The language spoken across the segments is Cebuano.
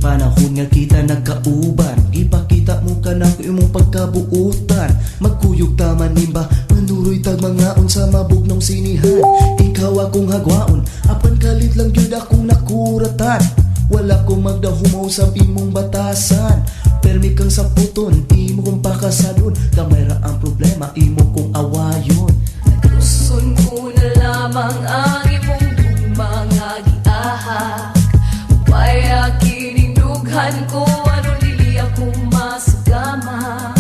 Panahon nga kita nagkauban, ipakita mo ka na imong pagkabuutan. Magkuyog taman nimba, manuroy tag mga sa mabugnong sinihan. Ikaw akong hagwaon, apan kalit lang gyud akong nakuratan. Wala ko magdahumaw sa imong batasan. Permi kang saputon, imo kong pakasadon. Gamay ra ang problema, imo kong awayon. Tuson ko na lamang ang imong gugma nga giahak. Upaya kining dughan ko aron dili ako masugama.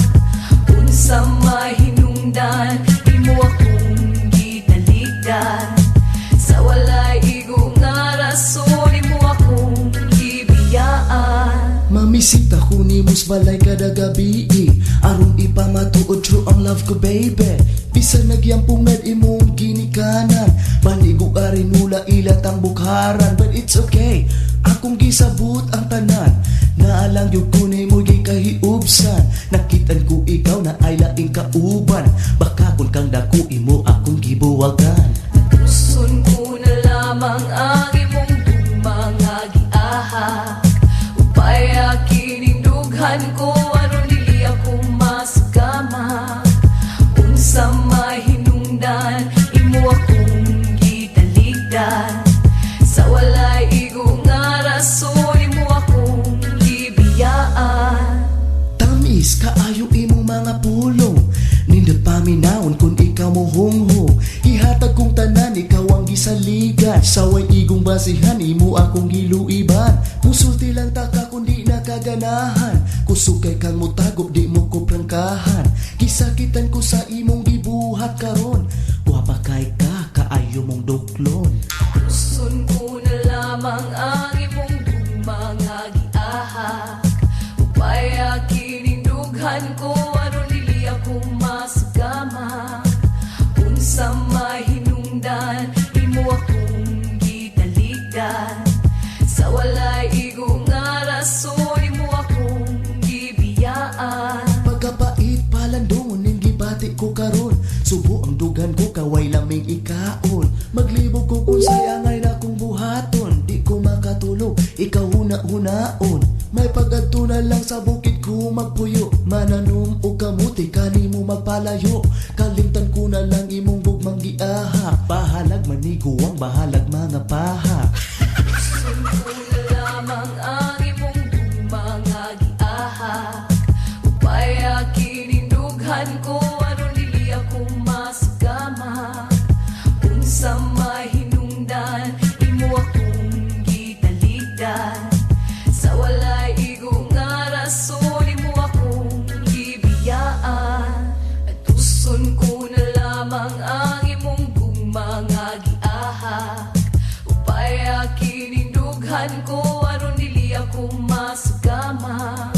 Unsa mahinungdan imo akong gitalikdan. Sa walay igo nga rason imo akong gibiyaan. Mamisita ko nimo sa balay kada gabi, aron ipamatuod true ang love ko, baby. Bisan nagyampungad imong ginikanan, Panigo ari nula ilat ang bukharan. But it's okay, akong gisabot ang tanan. Naalang yung ko nimo gikahiubsan. Nakitan ko ikaw na ay laing kauban. Baka kung kang dako imo akong gibuwagan. Tuson ko na lamang ang imong gugma nga giahak. Upaya kining dughan ko aron dili ako masugama. Unsa mahinungdan imo akong gitalikdan. Sa walay igo nga rason imo akong gibiyaan. Tamis kaayo imong mga pulong. Nindot paminawon kung ikaw mo hunghong. Ihatag kong tanan, ikaw ang gisaligan. Saway igong basihan, imo akong giluiban. Musulti lang ta ka kung di nakaganahan. Kusog kay kang mutago, di mo ko prangkahan. Gisakitan ko sa imong gibuhat karon. Guwapa kay ka, kaayo mong duklon. Tuson ko na lamang ang imong gugma nga giahak. Upaya kining dughan ko aron dili ako masugama. Unsa mahinungdan imo akong gitalikdan. Sa walay igo nga rason imo akong gibiyaan. Pagkapait palandong ning gibati ko karon. Subo ang dugan ko kaway laming ikaon. Maglibog ko kung sayangay na kong buhaton. Di ko makatulog, ikaw huna-hunaon. May pag-adto na lang sa bukid ko magpuyo. Mananom o kamuti kanimo magpalayo. Kalimtan ko na lang imong gugmang giahak. Bahalag maniguang, bahalag mga pahak. Tuson ko na lamang ang imong gugma nga giahak. Upaya kining dughan ko aron dili ako masugama. Unsa mahinungdan imo akong gitalikdan. Sa walay igo nga rason imo akong gibiyaan. Tuson ko na lamang ang imong gugma nga giahak. Upaya kining dughan ko aron dili ako masugama.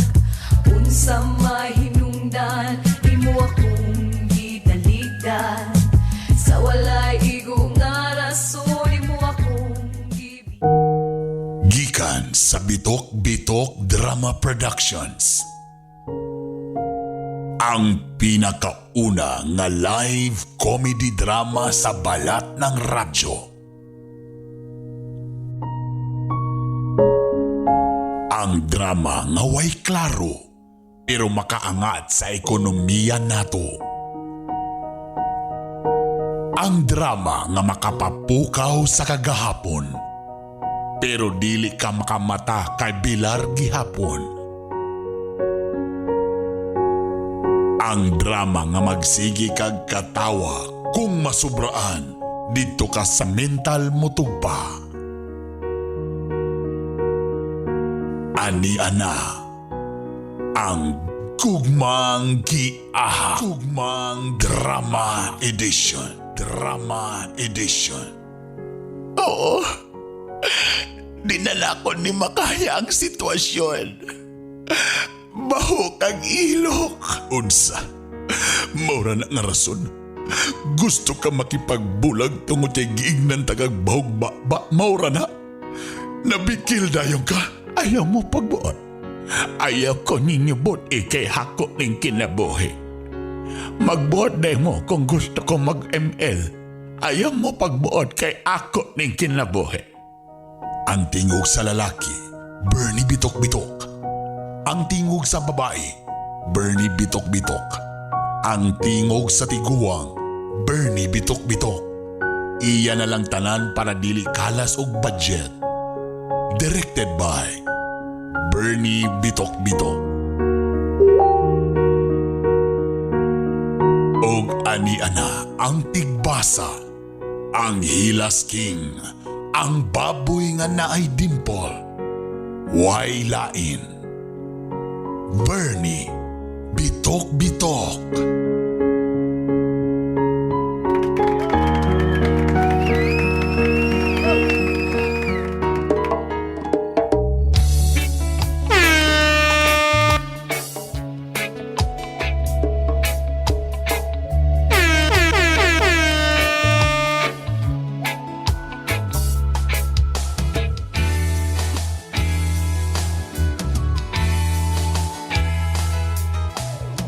Unsa mahinungdan imo akong gitalikdan. Sa walay igo nga rason imo akong gibiyaan. Gikan sa Bitok Bitok Drama Productions. Ang pinakauna nga live comedy drama sa balat ng radyo. Ang drama nga way klaro pero makaangat sa ekonomiya nato. Ang drama nga makapapukaw sa kagahapon pero dili ka makamata kay Bilar gihapon. Ang drama nga magsigi kag katawa kung masubraan didto ka sa mental motugpa. Ani ana ang Gugmang Giaha. Gugmang Drama Edition. Drama Edition. Oo. Dinala ko ni makaya ang sitwasyon. Bahok ang ilok. Unsa? Maura na nga rason. Gusto ka makipagbulag tungod kay giignan tagag bahog ba, ba maura na. Nabikil dayon ka. Ayaw mo pagbuot. Ayaw ko ninyo bot ikay hako ning kinabuhi. Magbuot day mo kung gusto ko mag-ML. Ayaw mo pagbuot kay ako ning kinabuhi. Ang tingog sa lalaki. Bernie Bitok Bitok. Ang tingog sa babae, Bernie Bitok Bitok. Ang tingog sa tiguang, Bernie Bitok Bitok. Iya na lang tanan para dili kalas og budget. Directed by Bernie Bitok Bitok. Og ani ana ang tigbasa, ang Hilas King, ang baboy nga naay dimple, way lain. Bernie Bitok Bitok.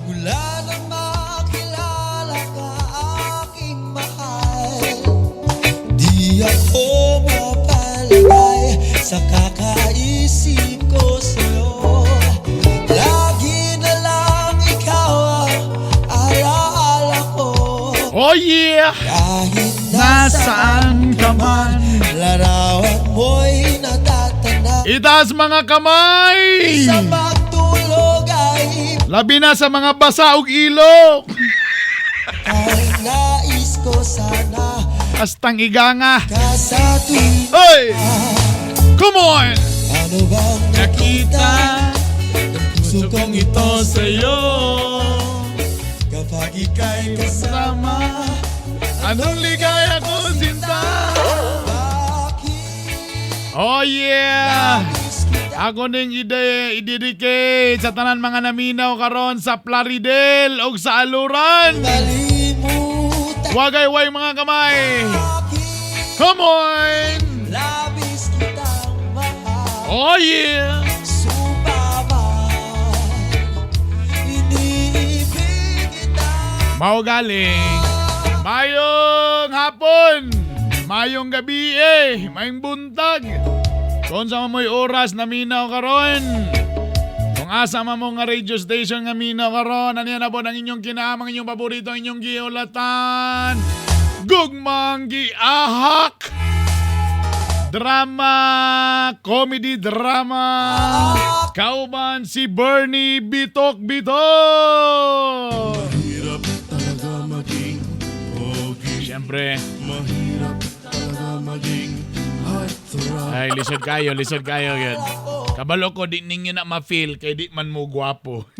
Mula nang makilala ka, aking mahal, di ako mapalagay sa kakaisip ko sa'yo. Lagi na lang ikaw ang alaala ko. Oh yeah! Kahit Nasaan ka man, larawan mo'y natatanaw. Itaas mga kamay! Sa pagtulog ay Labi na sa mga basa ug ilok! ang nais ko sana Astang iganga! ka sa tuwing. Hoy! Come on! Ano bang nakita ng puso Gusto kong kong ito sa'yo. Kapag ika'y kasama, Sama. Anong ligaya ko sinta? bakit Oh yeah! nais kita? Ako ning ide idedicate sa tanan mga naminaw karon sa Plaridel ug sa Aluran. Malimutan. Wagay way mga kamay. Bakit Come on! labis kitang mahal? Oh yeah! Sumpaman, iniibig kita. Mao galing. Mayong hapon. Mayong gabi eh. Mayong buntag. Kung sa mo'y oras na minaw karon. Kung asa man mo nga radio station nga minaw karon, ano yan na po ang inyong kinaamang, inyong paborito, ang inyong giulatan. Gugmang giahak. Drama, comedy drama. Kauban si Bernie Bitok Bitok. Mahirap talaga maging pogi. Siyempre, Mahirap talaga maging heartthrob. ay, lisod kayo, lisod kayo yun. Kabalo ko, di ninyo na ma-feel kay di man mo gwapo.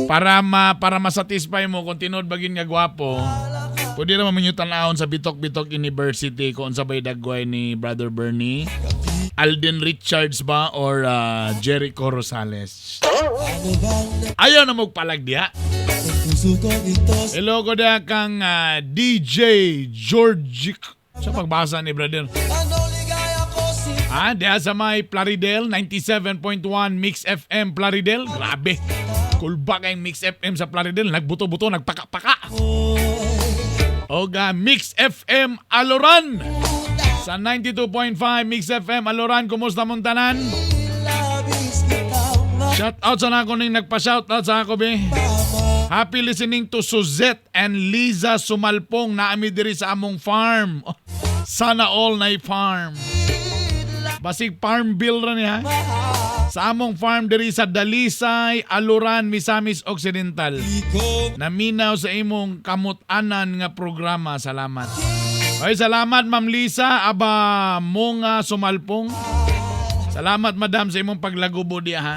Para masatisfy mo kung tinuod ba gyud nga gwapo, pwede ra man ninyo tan-awon sa Bitok Bitok University kung unsa bay dagway ni Brother Bernie. Alden Richards ba or Jericho Rosales? Ano bang Ayaw na magpalag diha. ng puso kong ito? Hello ko diha kang DJ George. Sa pagbasa ni brother. Ano ligaya ko si Diha sa may Plaridel 97.1 Mix FM Plaridel. Grabe. Kulba kayong Mix FM sa Plaridel. Nagbuto-buto, nagpaka-paka. Oga Mix FM Aloran. Sa 92.5 Mix FM Aloran, kumusta mong tanan? labis kitang Shout out sa nako ning nagpa-shout out sa ako be. mahal. Happy listening to Suzette and Liza Sumalpong naami diri sa among farm. Oh, sana all na farm. Basig farm bill ra niya. Sa among farm diri sa Dalisay, Aluran, Misamis Occidental. Ikaw Naminaw sa imong kamut-anan nga programa. Salamat. Ay, salamat Ma'am Lisa aba mo nga sumalpong. Salamat madam sa imong paglagubo diha ha.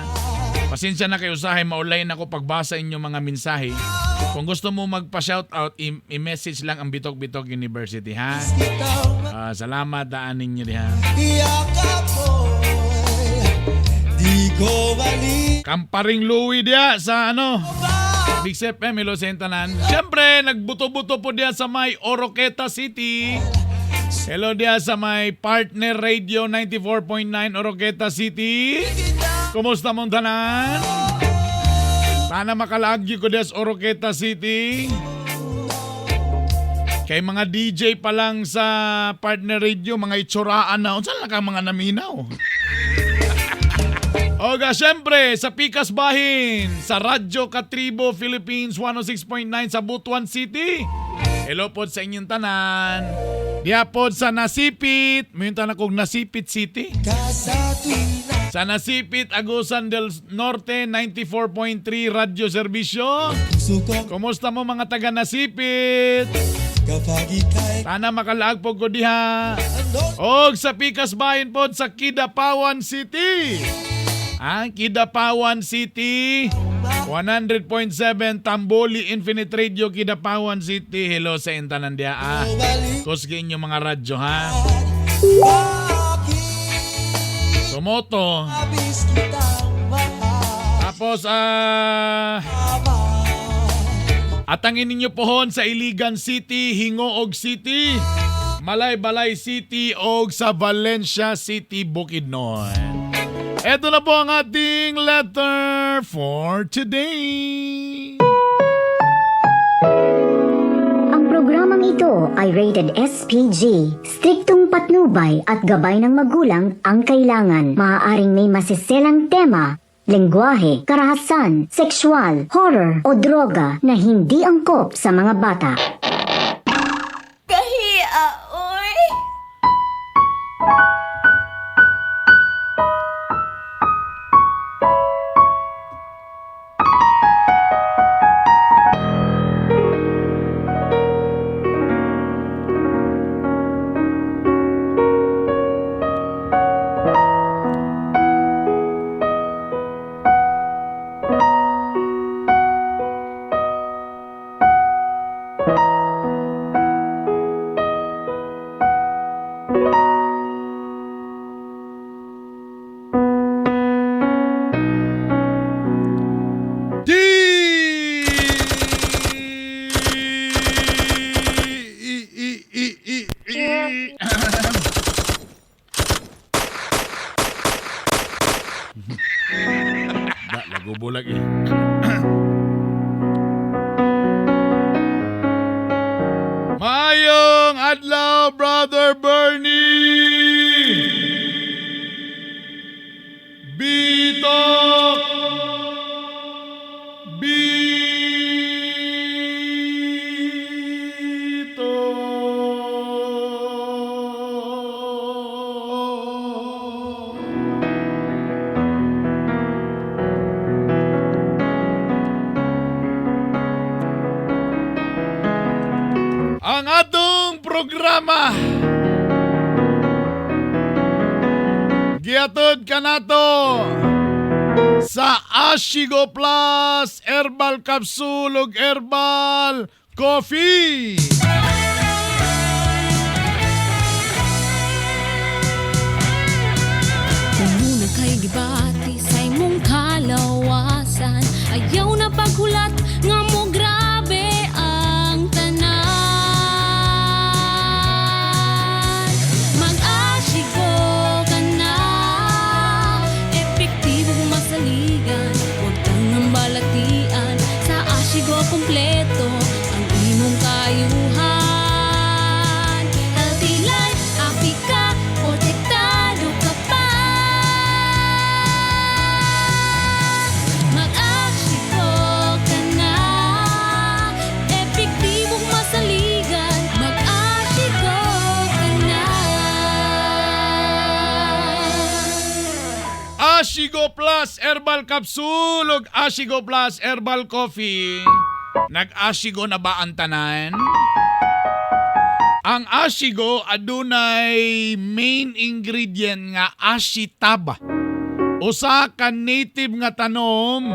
Pasensya na kayo usahay maulay na ako pagbasa inyong mga mensahe. Kung gusto mo magpa-shoutout, i-message lang ang Bitok Bitok University ha. kitang Salamat daan ninyo diha. Iyakap mo. Di ko mali. Kamparing Louie diha sa ano Big FM, hello sa tanan. Siyempre, nagbuto-buto po diha sa may Oroqueta City. Hello diha sa may partner radio 94.9 Oroqueta City. Kumusta mong tanan? Sana makalaagyo ko diha sa Oroqueta City. Kay mga DJ pa lang sa partner radio, mga itsuraan na. Unsa lang ka mga naminaw? Oga, syempre, sa Pikas Bahin, sa Radyo Katribo Philippines 106.9 sa Butuan City. Hello po sa inyong tanan. Diya po sa Nasipit, may tanan kong Nasipit City. Sa Nasipit, Agusan del Norte, 94.3 Radyo Serbisyo. Kumusta mo mga taga Nasipit? Sana makalaag po ko diha. Og sa Pikas Bahin po sa Kidapawan City. Ang Kidapawan City, 100.7 Tamboli Infinite Radio Kidapawan City. Hello sa intanan diha. Ah. Kusgi inyo mga radyo ha. Sumoto. Tapos atangin ninyo pohon sa Iligan City, Hingoog City, Malaybalay City og sa Valencia City, Bukidnon. Ito na po ang ating letter for today. Ang programang ito ay rated SPG. Striktong patnubay at gabay ng magulang ang kailangan. Maaaring may masiselang tema, lengguwahe, karahasan, sexual, horror o droga na hindi angkop sa mga bata. Kahia, oy! D E E E E E. Ba, lagubo lagi. Mayong adlaw, Brother Bernie! Bitok! Bito. Ang atong programa giatod kanato sa Ashigo Plus Herbal Capsule ug Herbal Coffee. Muna kay gibati sa imong kalawasan. Ayaw na paghulat nga mo grabe ang tanan. Mag-asiko ka na, epektibong masaligan. Huwag kang ang balatian, sa Ashigo kompleto ang imong kayuhan. Healthy life, happy ka, protektado ka pa. Mag-asiko ka na, epektibong masaligan. Mag-asiko ka na. Ashigo Plus Herbal Capsule ug Ashigo Plus Herbal Coffee. Nag-ashigo na ba ang tanan? Ang ashigo adunay main ingredient nga ashitaba. Usa ka native nga tanom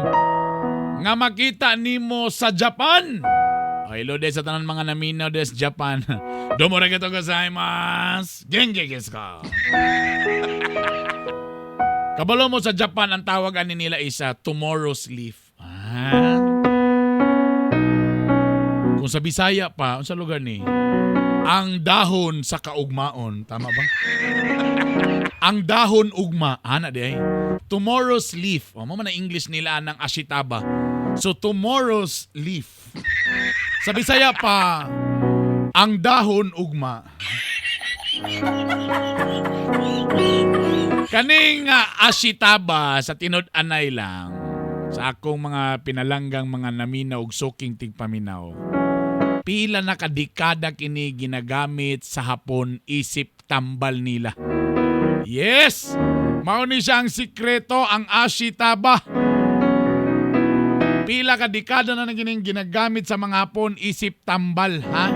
nga makita nimo sa Japan. Ay, hello des sa tanan mga naminaw des Japan. Domo arigatou gozaimasu. Genki desu ka? Kabalo mo sa Japan, ang tawag ani nila is tomorrow's leaf. Ah. Kung sa Bisaya pa, unsa lugar ni? Ang dahon sa kaugmaon. Tama ba? Ang dahon ugma. Ana di ay. Tomorrow's leaf. O, mo man ang English nila ng ashitaba. So, tomorrow's leaf. Sa Bisaya pa, Ang dahon ugma. Kaning asitaba sa tinud-anay lang sa akong mga pinalanggang mga namina og suking tigpaminaw. Pila na kadekada kini ginagamit sa Hapon isip tambal nila. Yes! Mao ni siya ang sikreto, ang ashitaba. Pila ka dekada na kining ginagamit sa mga Hapon isip tambal, ha?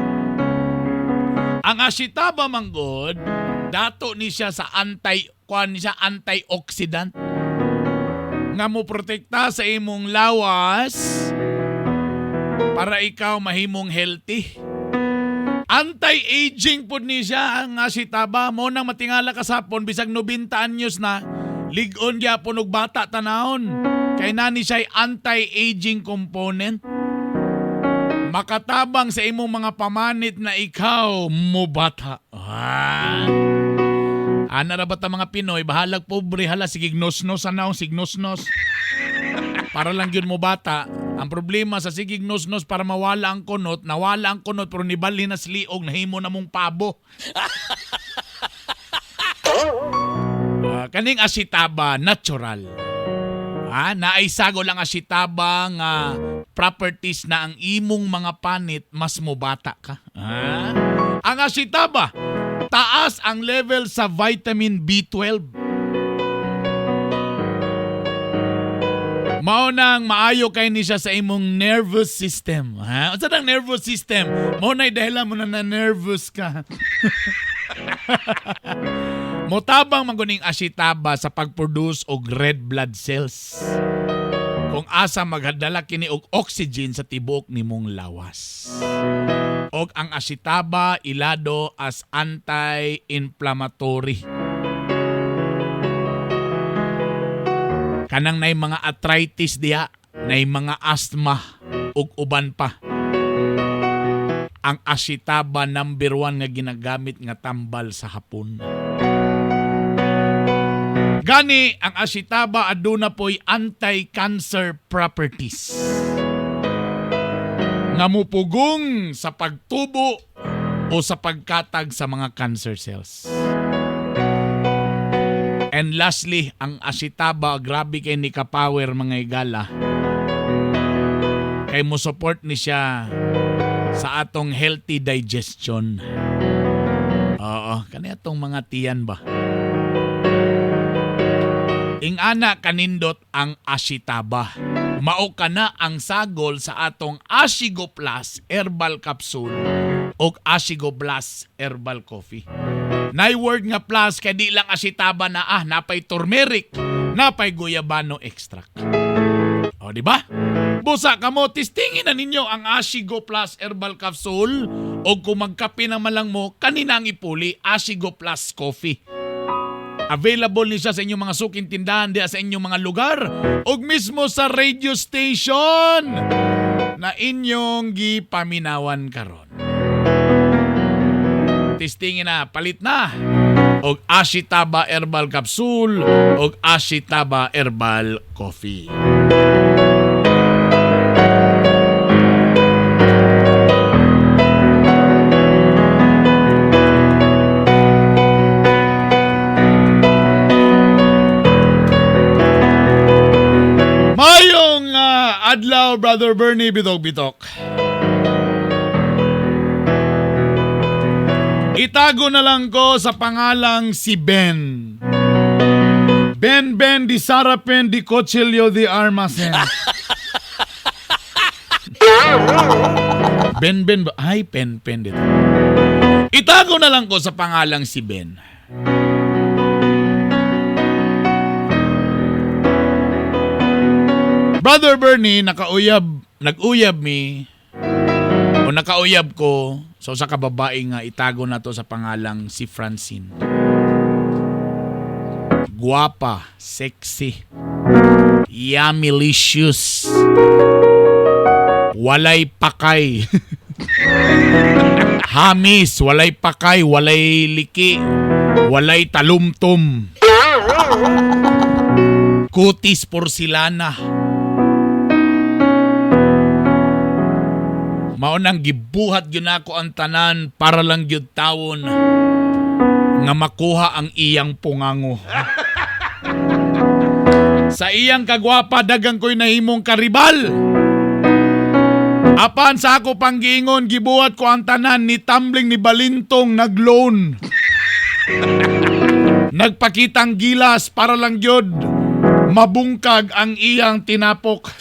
Ang ashitaba manggod, dato ni siya sa anti kuan ni siya antioxidant nga mo protekta sa imong lawas para ikaw mahimong healthy. Anti-aging pud ni siya ang asitaba mo nang matingala ka sapon bisag 90 anyos na lig-on gyapon og bata tanawon. Kay nani siya anti-aging component. Makatabang sa imong mga pamanit na ikaw mubata. Ah. Ana ra ba ta mga Pinoy, bahalag pobre, hala, sige nosnos anaw, sige nosnos. Para lang yun mo bata. Ang problema sa sigig nosnos para mawala ang kunot, nawala ang kunot pero nibalhin na sliog, nahimo na mong pabo. Ah, kaning asitaba natural. Ah, naay sago lang asitaba nga properties na ang imong mga panit mas mobata ka. Ah? Ang asitaba, taas ang level sa vitamin B12. Mao nang maayo kay ni siya sa imong nervous system. Ha? Unsa nang nervous system? Mao na'y dahilan mo na na-nervous ka. Motabang man kuning asitaba sa pag-produce og red blood cells. Kung asa maghadala kini og oxygen sa tibuok nimong lawas. Og ang asitaba ilado as anti-inflammatory. Kanang nay mga arthritis diha, nay mga asthma ug uban pa. Ang asitaba number 1 nga ginagamit nga tambal sa Hapon. Gani, ang asitaba aduna po'y anti-cancer properties. Nga mupugong sa pagtubo o sa pagkatag sa mga cancer cells. And lastly, ang asitaba, grabe kay ni kapower mga igala. Kay mo support ni siya sa atong healthy digestion. Oo, kani atong mga tiyan ba? Ingana kanindot ang asitaba. Mao ka na ang sagol sa atong Asigo Plus Herbal Capsule o Asigo Plus Herbal Coffee. Nay word nga plus kay di lang asitaba na napay turmeric, napay guyabano extract. O di ba? Busa kamo testingin na ninyo ang Asigo Plus Herbal Capsule o kung magkape na malang mo kanina ang ipuli Asigo Plus Coffee. Available ni siya sa inyong mga suking tindahan diha sa inyong mga lugar ug mismo sa radio station na inyong gipaminawan karon. Testingin na, palit na og Ashitaba Herbal Capsule og Ashitaba Herbal Coffee. Mayong adlaw, Brother Bernie Bitok Bitok. Itago na lang ko sa pangalang si Ben. Ben Ben di Sarapen di Cochilio di Armasen. Ben Ben ba? Ay, Pen Pen dito. Itago na lang ko sa pangalang si Ben. Brother Bernie, nakauyab, nag-uyab mi, o nakauyab ko sa usa ka babae nga itago na to sa pangalang si Francine. Guwapa, sexy, yummylicious, walay pakay. Hamis, walay pakay, walay liki, walay talumtum. Kutis porsilana. Mao nang gibuhat gyud nako ang tanan para lang gyud tawon nga makuha ang iyang pungango. Sa iyang kagwapa dagang ko'y nahimong karibal. Apan sa ako panggiingon gibuhat ko ang tanan ni tumbling ni Balintong nagloan. Nagpakitang gilas para lang gyud mabungkag ang iyang tinapok.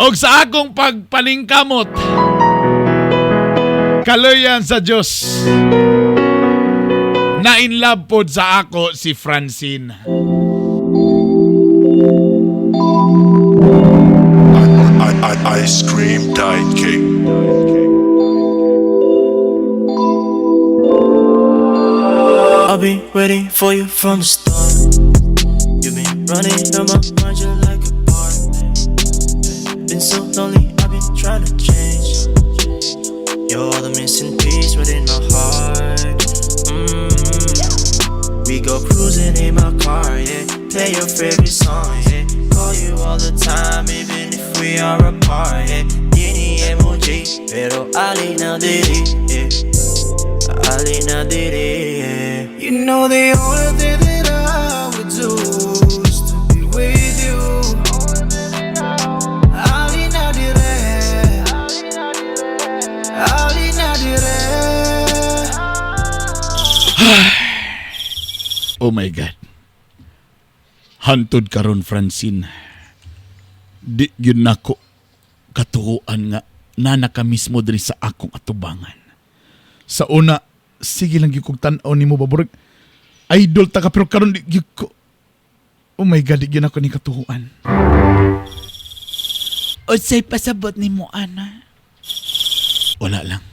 Og sa akong pagpaningkamot, kaluyan sa Dios. Na in love pod sa ako si Francine. Ice cream diet cake. I'll be waiting for you from the start. You've been running on my mind just like a part. Been so lonely, I've been trying to change. You're the missing piece within my heart. We go cruising in my car, yeah. Play your favorite song, yeah. Call you all the time, even if we are apart, yeah. Dini emoji, pero ali na diri, yeah. Ali na diri, yeah. You know the only thing that I would do is to be with you. Ali na dire, Ali na dire. Oh my God. Hantod karon, Francine. Di gyud nako katuoan nga nana ka mismo diri sa akong atubangan. Sa una, sige lang gyud kog tan-aw nimo ba, burag idol ta ka, pero karon di gyud ko. Oh my God, di gyud nako ni katuoan. Unsay pasabot nimo, ana? Wala lang.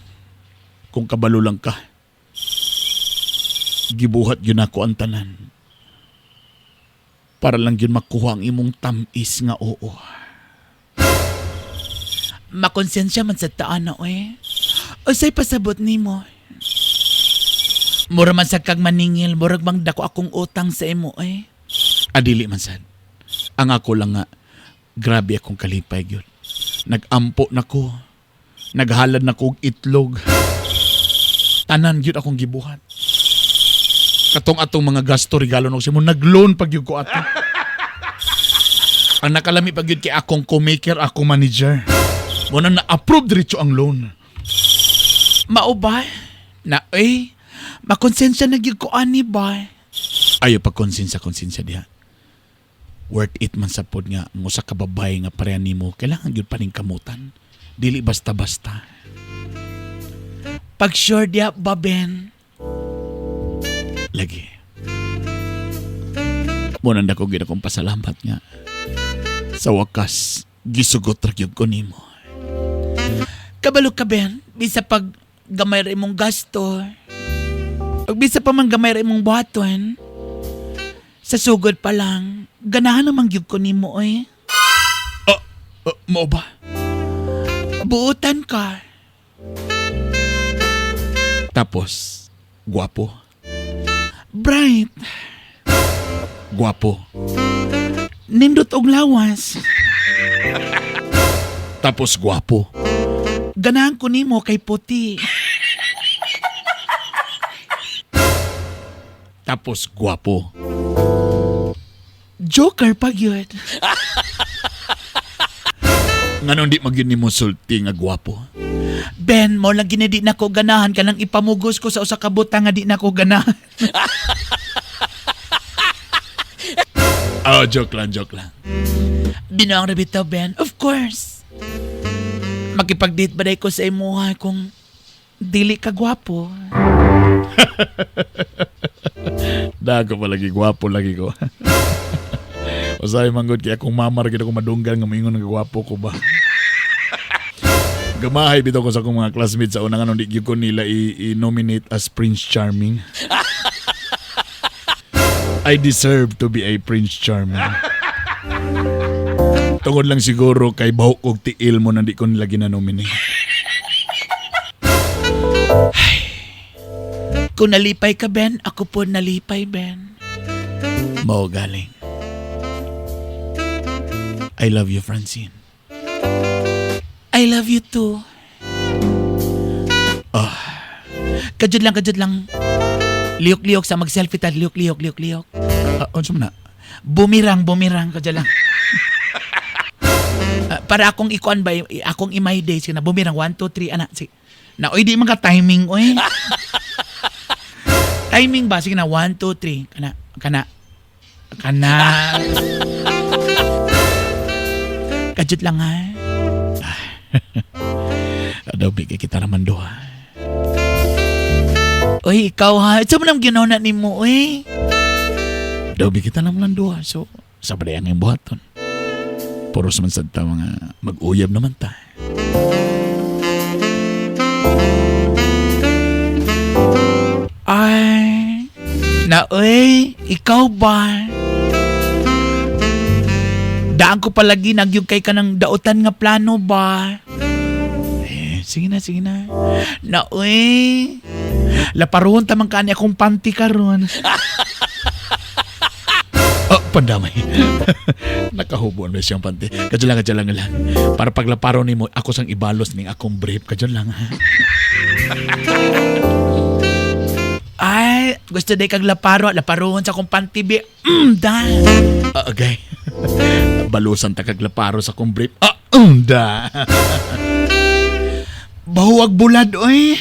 Kung kabalo lang ka, gibuhat yun ako ang tanan para lang yun makuha ang imong tamis nga oo. Makonsensya man sa taan na, oy. Usay pasabot nimo. Mura man sa kag maningil, murag bang dako akong utang sa imo, oy. Adili man sad. Ang ako lang nga, grabe akong kalipay gyud. Nagampo na ko. Naghalad na ko og itlog. Tanan gyud akong gibuhat. Katong atong mga gasto regalo no mo nagloan pag gyud ko ato. Ang nakalami pag gyud kay akong co-maker, akong manager. Mo na na-approve diretso ang loan. Mao ba? Na eh, makonsensya na gyud ko ani ba? Ayo pa konsensya konsensya diha. Worth it man sa pod nga ang usa ka babae nga pareha nimo kailangan gyud paning kamutan. Dili basta-basta. Pag sure diha ba, Ben? Lagi. Muna na ko gyud akong pasalamat nga. Sa wakas, gisugot ra gyud ko nimo. Kabalo ka, Ben, bisa pag gamay ra imong gasto. Ug bisa pa man gamay ra imong buhaton. Sa sugod pa lang, ganahan naman gyud ko nimo oy. Oh, oh, mao ba? Buotan ka. Tapos, gwapo. Bright. Gwapo. Nindot og lawas. Tapos gwapo. Ganahan ko nimo kay puti. Tapos gwapo. Joker pa gyud. Nganong di magyud nimo sulti nga gwapo? Ben, mo lang gini di na ko ganahan kanang ipamugos ko sa usa ka butang nga di na ko ganahan. Oh, joke lang, joke lang. Binoong ra bitaw, Ben. Of course. Makipag-date ba day ko sa imuha kung dili ka gwapo? Dago pa lagi, gwapo lagi ko. Usahay man gud kay akong mama ra gid ako madunggan nga moingon nga gwapo ko ba. Gamahay bitaw ko sa akong mga classmates sa una nga di gyud ko nila i-nominate as Prince Charming. I deserve to be a Prince Charming. Tungod lang siguro kay bahok og tiil mo nang di ko nila ginanominate. Kung nalipay ka, Ben, ako po nalipay, Ben. Mao galing. I love you, Francine. I love you too. Ah. Kajud lang, kajud lang. Liyok-liyok sa mag-selfie ta. Liyok-liyok, liyok-liyok. Unsa man na? Bumirang, bumirang. Kajud lang. Para akong ikuan ba, akong i-my day. Sige na, bumirang. 1, 2, 3, ana. Sige. Na, oy, di man ka timing, oy. Timing ba? Sige na, 1, 2, 3. Kana, kana. Kana. Kajut lang ha. Adobe kay kita naman duha. Oy, ikaw ha. Ito mo nang ginawa na nimo, oy. Adobe kita naman lang duha. So, sa ang iyong buhaton. Puros man sad ta mga mag-uyab naman ta. Ay, na oy, ikaw ba? Daan ko palagi nagyug kay ka ng daotan nga plano ba? Eh, sige na, sige na. Na oy, laparon tamang kaani akong panty karon. Oh, pandamay. Nakahubo na siyang panty. Kadyo lang, kadyo lang, lang. Para paglaparo nimo, ako sang ibalos ning akong brief. Kadyo lang, ha. Ay, gusto day kag laparo. Laparoon sa akong panty, bi. Da. Ah, okay. Balusan ta kag laparo sa akong brief. Ah, da. Bahuwag bulad, oy.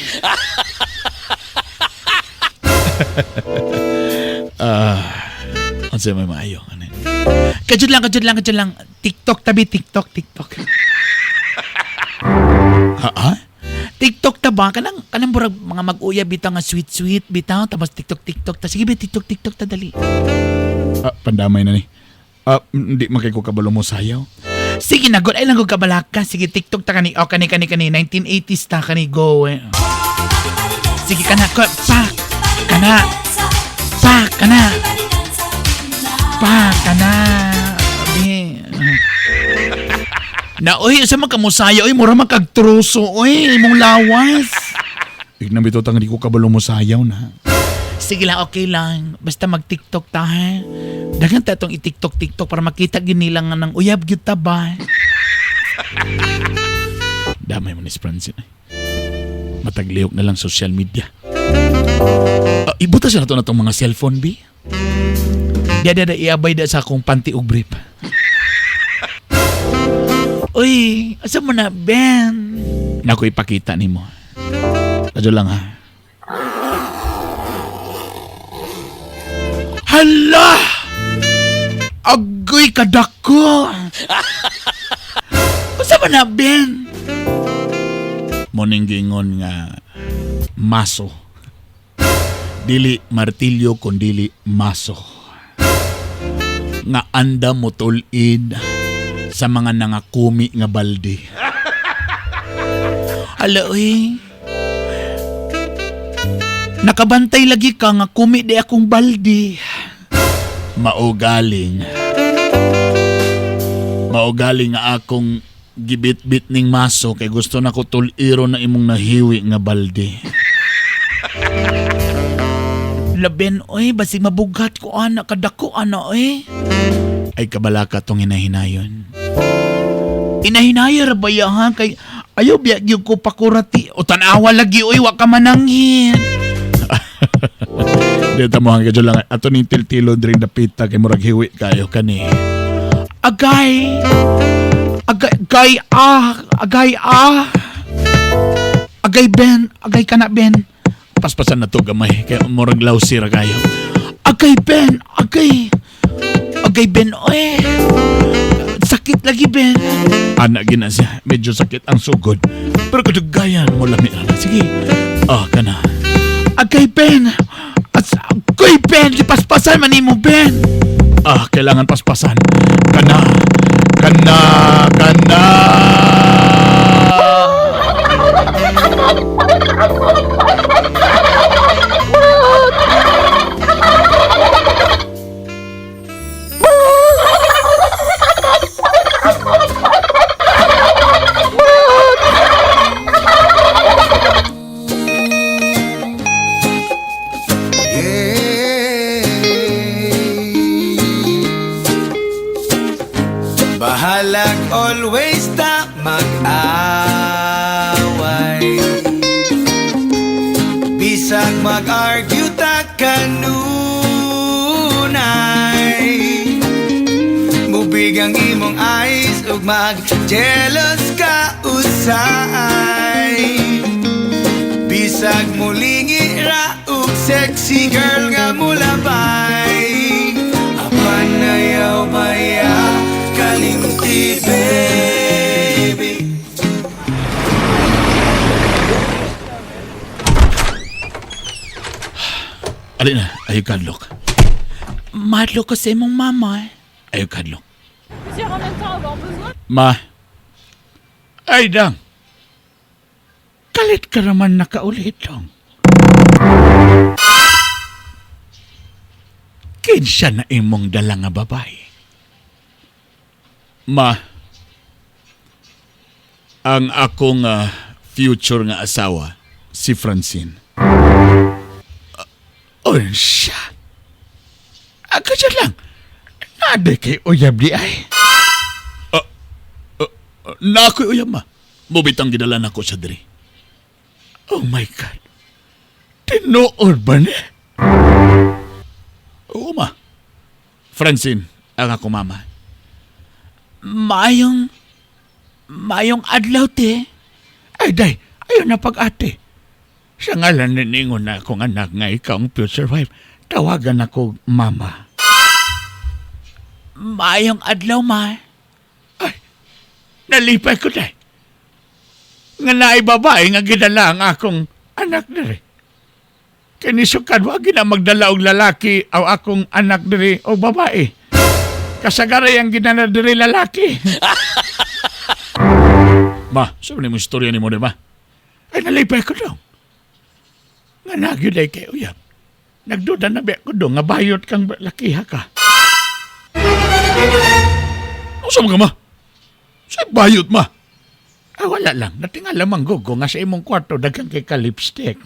Ah, unsa may maayo ano. Kajud lang, kajud lang, kajud lang. TikTok tabi, TikTok, TikTok. Ha? Ha? TikTok ta ba? Kanang, kanang burag mga mag-uya bitaw nga sweet sweet bitaw tapos TikTok TikTok ta. Sige ba TikTok TikTok ta dali. Ah, pandamay na ni. Ah, hindi man kay ko kabalo mo sayaw. Sige na, good. Ay lang ko kabalaka. Sige, TikTok ta kani. Oh, kani kani kani 1980s ta kani go eh. Sige kana ko pa kana pa kana pa kana. Abi. Na oy, sa man kamusaya oy, mura man kag truso oy, imong lawas. Ignan bitaw tang di ko kabalo mo sayaw na. Sige lang, okay lang. Basta mag-TikTok ta, ha? Daghan ta itong i-TikTok, TikTok para makita gyud nila nga nang uyab gyud ta ba? Damay mo ni Francine. Eh. Mataglihok na lang social media. Ibutas na to na tong mga cellphone, bi. Di, di, di, iabay da sa akong panty ug brief. Uy, asa mo na, Ben? Naku, ipakita nimo. Kadyo lang, ha? Hala! Agoy kadako! Unsa man na, Ben? Morning gingon nga maso. Dili martilyo kundili maso. Nga anda mo tulid sa mga nangakumi nga balde. Hala, uy. Nakabantay lagi ka nga kumi di akong balde. Maugaling. Maugaling nga akong gibit-bit ning maso kay gusto na ko tuliro na imong nahiwi nga balde. Laben, oy, basig mabugat ko ana, kadako ana, oy. Ay kabalaka tong hinahinayon. Inahinaya ra ba ya, ha? Kay ayaw biya gyud ko pakurati. O tanawa lagi, oy, wa ka mananghin. Di ta mo hanggang lang ato ning tiltilo diri dapita kay murag hiwi kayo kani. Agay. Agay, agay ah, agay ah. Agay Ben, agay kana Ben. Paspasan na to gamay kay murag lawsi ra kayo. Agay Ben, agay. Agay Ben, oy. Sakit lagi Ben. Ana gina siya, medyo sakit ang sugod. Pero kadugayan mo lami na. Sige. Ah, kana. Agay Ben. As, agay Ben, di paspasan man nimo Ben. Ah, kailangan paspasan. Kana. Kana, kana. Always ta mag-away. Bisag mag-argue ta kanunay, mubig ang imong eyes ug mag-jealous ka usay. Bisag mulingi ra ug sexy girl nga mulabay, apan ayaw baya kalimti, baby. Alin na, ayaw kadlok. Madlo ko sa imong mama. Ayaw kadlok. Ma. Ay, dang. Kalit ka naman nakaulit, dong. Kinsa na imong dala nga babae? Ma. Ang akong future nga asawa, si Francine. Unsa? Ako dyan lang. Nade kay uyab di ay. Na ako'y uyab, ma. Mubitang gidala nako siya diri. Oh my God. Tinuod ba ni? Oo, ma. Francine, ang ako mama. Maayong adlaw, te. Ay, day. Ayaw na pag-ate. Sa ngalan niningon na akong anak nga ikaw ang future wife, tawagan ako mama. Maayong adlaw, ma. Ay, nalipay ko, day. Nga naay babae nga gidala ang akong anak diri. Kini sukad wa gina magdala og lalaki aw akong anak diri o babae. Kasagaray ang ginana diri lalaki. Ma, sabi mo istorya ni mo, di ba? Ay, nalipay ko daw. Nga nagyod ay kay uyab. Nagduda na ba ko do nga bayot kang lakiha ka. Ano sa mga ma? Sa bayot, ma. Ah, wala lang. Natingala man gugo nga sa imong kwarto daghang kay ka lipstick.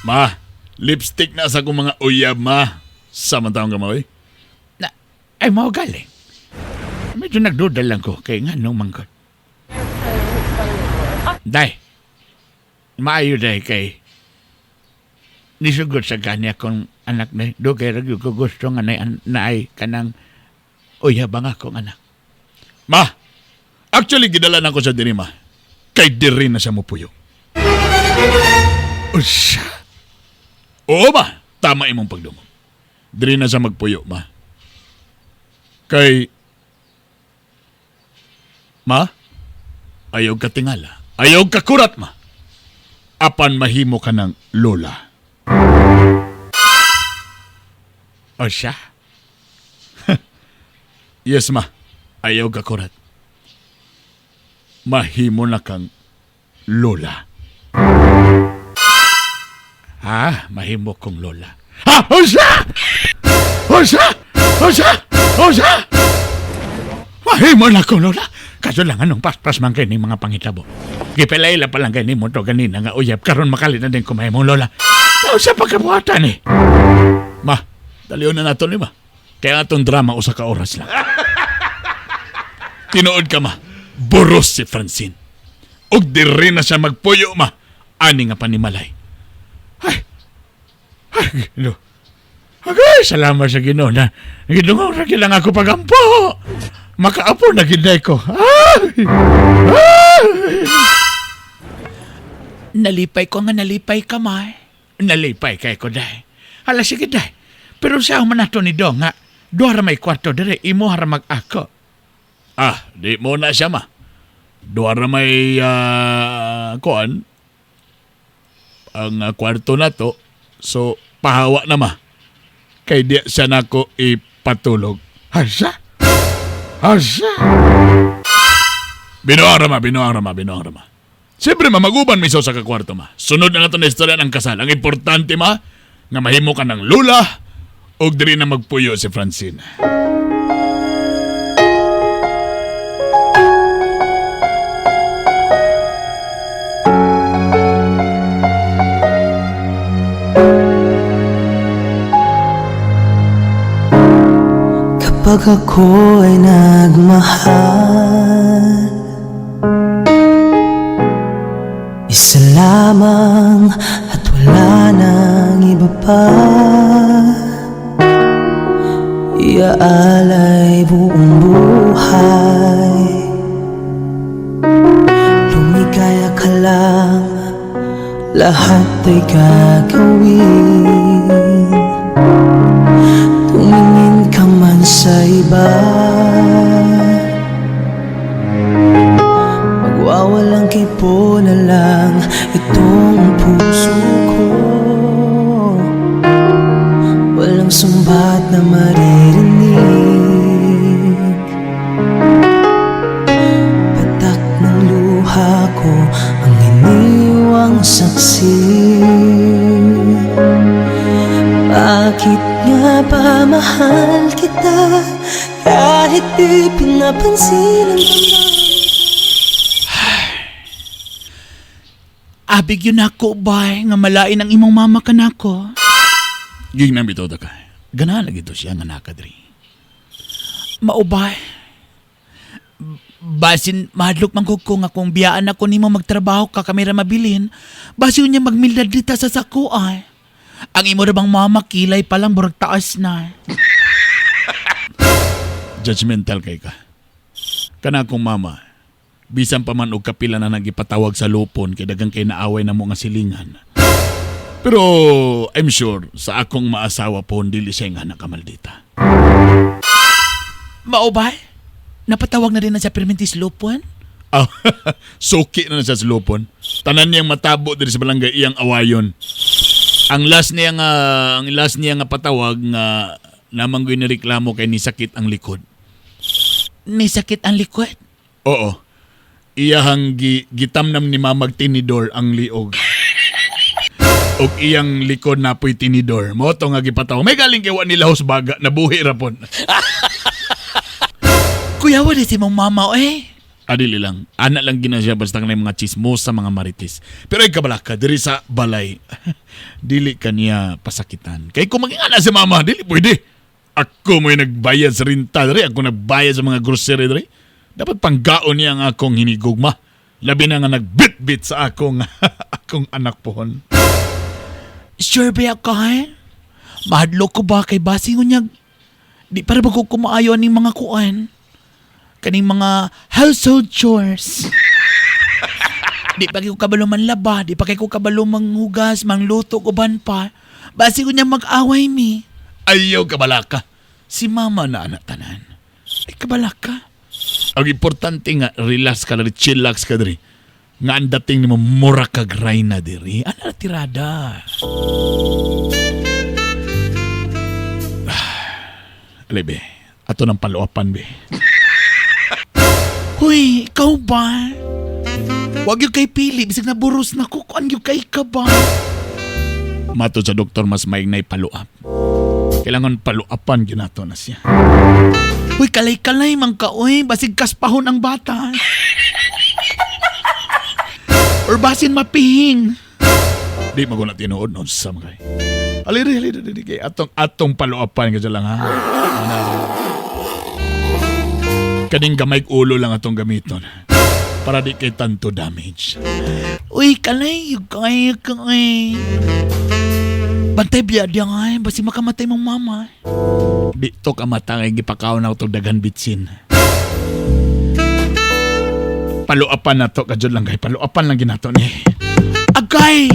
Ma, lipstick na sa akong mga uyab, ma. Sa man taong gamaw, eh. Na, ay mao gali. Medyo nagduda lang ko kay nga nung manggod. Day, maayo day kay nisugot sa gani akong anak na dugay ra gyud ko gusto nga naay kanang uyab ang akong anak. Ma, actually gidala na ko sa diri, ma. Kay diri na siya mupuyo. Unsa? Oo, ma. Tama imong pagdungog. Diri na siya magpuyo, ma. Kay... Ma, ayaw ka tingala. Ayaw ka kurat, ma. Apan mahimo ka ng lola. Unsa? Yes, ma. Ayaw ka kurat. Mahimo na kang lola. Ah, mahimo kong lola. Ha! Unsa? Unsa? Unsa? Unsa? Mahimo na kong lola. Kaso lang anong paspas man kay ni mga pangitabo. Gipelaila pa lang kay ni mo to ganina nga uyab karon makalit na din ko mahimong lola. Unsa pagkabuhatan eh? Ma, dalion na nato ni ma. Kaya atong drama usa ka oras lang. Tinuod ka, ma. Boros si Francine. Og diri na siya magpuyo, ma. Ani nga panimalay. Ay, ay, Ginoo. Agay, salamat sa Ginoo na gidungaw ra gyud ang ako pagampo. Makaapo na gid ko. Ay! Ay! Nalipay ko nga nalipay ka, ma. Nalipay kay ko day. Hala sige day. Pero sa man nato ni Dong nga duha ra may kwarto dire imo ra mag-ako. Ah, di mo na siya, ma. Duha ra may kuan ang kwarto na to. So, pahawa na, ma. Kay di siya nako ipatulog. Asa? Asa? Binuang ra, ma, binuang ra, ma, binuang ra, ma. Siyempre, ma, maguban miso sa kakwarto, ma. Sunod na nato na istorya ng kasal. Ang importante, ma, nga mahimo ka ng lula ug diri na magpuyo si Francine. Kapag Kapag ako ay nagmahal, isa lamang at wala nang iba pa. Iaalay buong buhay. Lumigaya ka lang, lahat ay gagawin. Tumingin ka man sa iba, magwawalang kipo na lang itong puso ko. Walang sumbat na maririnig. Patak ng luha ko ang iniwang saksi. Bakit nga ba mahal kita kahit di pinapansin ang damdamin? Abig yun ako, bay, nga malain ang imong mama kanako. Gignan bitaw ta ka. Ganahan lagi to siya nga nakadri. Maubay. Basin mahadlok man ko nga kung biyaan ako nimo magtrabaho ka kami ra mabilin, basin niya magmildad dita sa sako ay. Ang imo ra bang mama kilay pa lang burag taas na. Judgmental kay ka. Kana akong mama, bisan pa man og kapila na nagipatawag sa lupon kay daghang kay naaway na mo nga silingan. Pero I'm sure sa akong maasawa po dili siya nga nakamaldita. Maubay? Napatawag na rin na siya permintis lupon? Ah, suki na na siya sa lupon. Tanan niyang matabo diri sa barangay iyang awayon. Ang last niya nga patawag nga namanggoy ni reklamo kay nisakit ang likod. Ni sakit ang likod? Oo. Iyahang gitamnam ni mamag tinidor ang liog. Og iyang likod na po'y tinidor. Mao to nga gipatawag. May galing kay wa nila baga nabuhi ra pon. Kuya, wala si mong mama eh. Adili lang. Ana lang gina siya basta kanay mga chismosa, mga marites. Pero ay kabalaka, diri sa balay, dili kaniya pasakitan. Kay kung maging ana si mama, dili pwede. Ako mo'y nagbayad sa renta diri, ako nagbayad sa mga grocery diri. Dapat panggaon niya ang akong hinigugma. Labi na nga nagbitbit sa akong akong anak pohon. Sure ba ka eh? Mahadlok ko ba kay basi ngunyag? Di para ba ko kumaayo aning mga kuan? Kaning mga household chores. Di pa kay ko kabalo manlaba, di pa kay ko kabalo manghugas, mangluto, uban pa. Basi ko niya mag-away mi. Ayaw kabalaka. Si mama na anak tanan. Ay, kabalaka. Ang importante nga, relax ka diri, chillax ka diri. Nga ang dating nimo mura kag rayna diri. Ano na tirada? Alay be, ato ng paluapan be. Huy, ikaw ba? Wag yung kay Pili, bisag naburos na ko, kuan yung kay ka ba? Mato sa doktor mas maignay paluap. Kailangan paluapan ginato na siya. Huy, kalay-kalay man ka, uy. Basig kaspahon ang bata. Or basin mapihing. Di maguna tinuod nun sa mga kay. Aliri, aliri, aliri, kay atong paluapan ka lang ha. Ana. Kaning gamay ulo lang atong gamiton. Para di kay tanto damage. Uy, kalay, yung kay ka, ay. Bantay biya diya nga, ay. Basi makamatay mong mama. Di to kamata kay gipakaw na itong daghan bitsin. Paluapan na to, kadyod lang kay. Paluapan lang ginato ni. Agay!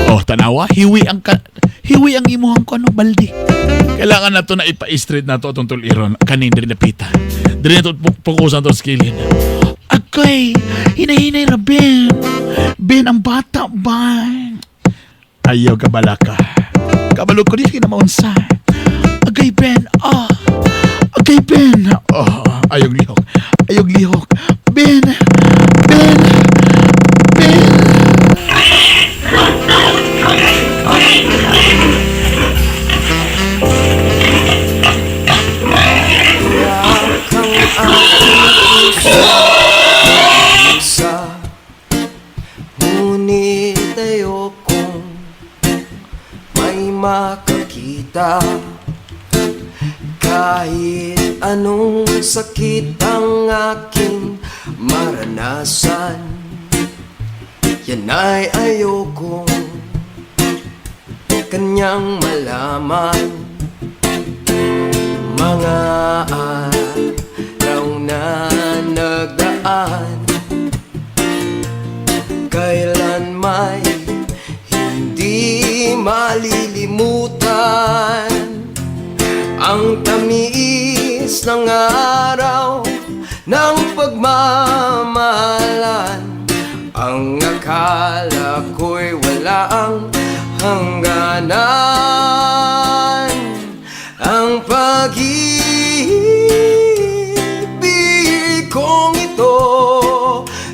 Oh, tanawa. Hiwi ang imuhang ko, ano, baldi. Kailangan na to na ipa-street na to atong tuliron. Kanin diri napita. Diri na to pukusan to skilin. Agay! Hinay-hinay ra, Ben. Ben, ang bata ba? Ayaw kabalaka. Kabalo ko di kinamaunsa. Agay, Ben. Ah. Agay, Ben. Oh, ayog lihok. Ayog lihok. Ben. Ben. Ben. Isa. Ngunit ayokong may makakita. Kahit anong Sakit ang aking maranasan. Yan ay ayokong kanyang malaman. Mga araw na nagdaan, kailan may hindi malilimutan ang tamis ng araw ng pagmamahalan. Ang akala ko'y walang hangganan. Ang pag-ibig kong ito,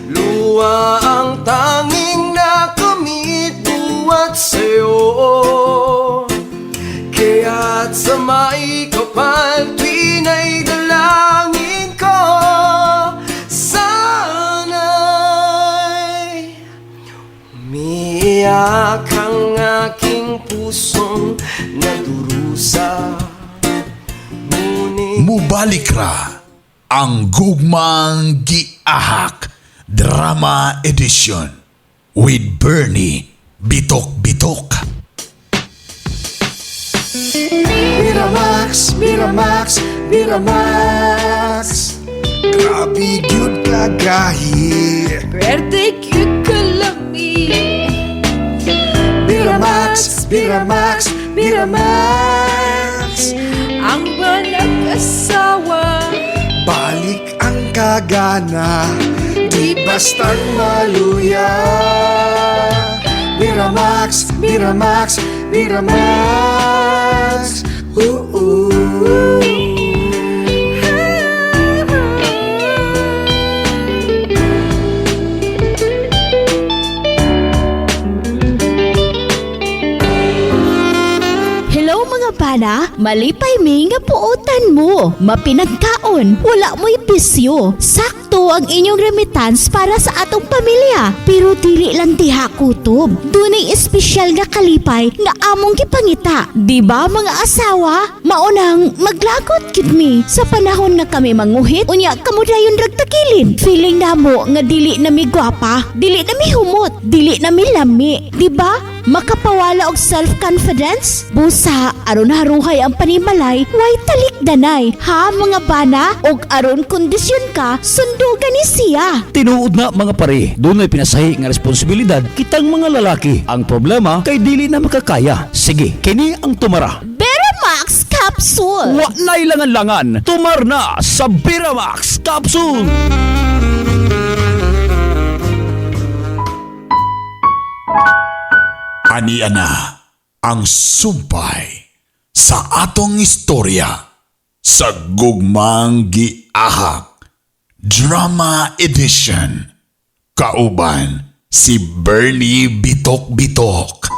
luwa ang tanging nakamit buhat sa'yo. Kaya't sa may kapal tuwin ay dalangin ko, sana'y umiyak ang aking pusong nadurusa. Ngunit Mubalik ra ang Gugmang Giahak Drama Edition with Bernie Bitok Bitok. Miramax, Miramax, Miramax. Grabe gyud kagahi. Pwerte cute kalami. Miramax, Miramax, Miramax. Ang nag-asawa. Balik ang kagana, di bastang maluya. Miramax, Miramax, Miramax. Ooh. Hello mga bana, malipay mi nga puotan mo. Mapinagkaon, wala mo'y bisyo. Sakto ang inyong remittance para sa atong pamilya. Pero dili lang diha kutob. Dunay espesyal nga kalipay nga among gipangita. Di ba mga asawa? Maunang maglagot gid mi sa panahon nga kami manguhit, unya kamo dayon rag tagilid. Feeling namo nga dili na mi gwapa, dili na mi humot, dili na mi lami. Di ba? Makapawala og self-confidence? Busa, aron haruhay ang panimalay, way talikdanay. Ha mga bana? Og aron kondisyon ka, sundugan ni siya. Tinuod na mga pare, dunay pinasahi nga responsibilidad kitang mga lalaki. Ang problema kay dili na makakaya. Sige, kini ang tumara. Beramax Capsule! Wa na'y langan-langan, tumar na sa Beramax Capsule. Ania na ang sumpay sa atong istorya sa Gugmang Giahak Drama Edition. Kauban si Bernie Bitok Bitok.